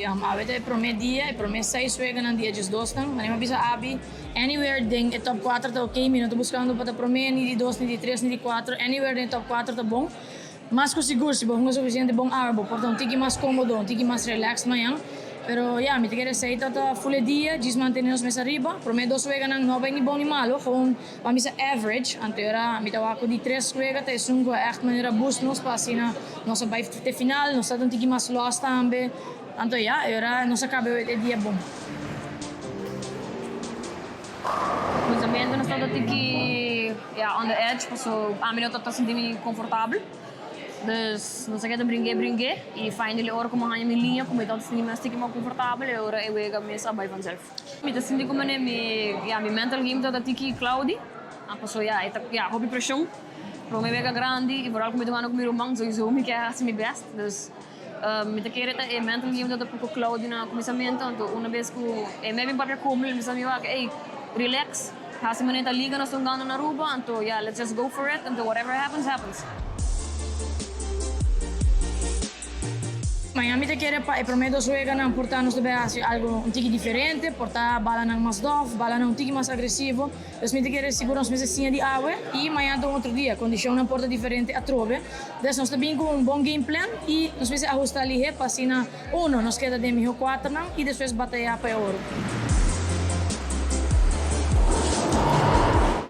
Si, awe ta e prome dia, e prome seis weganan di e diesdosnan. Manera mi a bisa abi, anywhere den e top kuater ta ok. Mi no ta buskando pa ta prome, ni di dos, ni di tres, ni di kuater. Anywhere den e top kuater ta bon. Mas ku sigur, si bo hunga sufisiente bon awe, bo por ta un tiki mas kómodo, un tiki mas relaxed mañan. Pero ya, mi ta kere esei ta ta ful e dia, djis mantene nos mes ariba. Prome dos weganan no a bai ni bon ni malo, gewoon Ban bisa average, anto era mi ta wak ku di tres wega ta esun ku a ègt manera boost nos pa asina nos a bai te final, nos ta un tiki mas lòs tambe. Anto ya, era nos a kaba e dia bon. Kuminsamentu nos tabata tiki ya on the edge paso ami no tabata sinti mi konfortabel. Dus nos a keda bring'é bring'é i finally ora ku mi a haña mi liña ku mi tabata sinti mi mas tiki mas konfortabel e ora e wega mes a bai vanzelf. Mi ta sinti como ne mi ya mi mental game ta tiki cloudy a paso ya e ta ya hopi presion prome wega grandi y vooral cu mi ta jugando cu mi ruman sowiso mi kier haci mi best dus mi ta kere ta e mental game ta poco cloudy na cuminsamento anto una bes cu e me bin papia cu mi mi bisa mi wak ey relax haci manera ta liga nos ta jugando na Aruba anto ya let's just go for it anto whatever happens happens. Maña mi ta kere pa e prome dos weganan por ta nos ta bay haci algo un tiki diferente, por ta balanan mas dof, balanan un tiki mas agresivo. Dus mi ta kere sigur nos mester siña di awe y maña ta un otro dia, condicionnan por ta diferente atrobe. Dus nos ta bin cu un bon game plan y nos mester ahusta lihe pa asina uno nos keda den miho cuaternan y despues bataya pa e oro.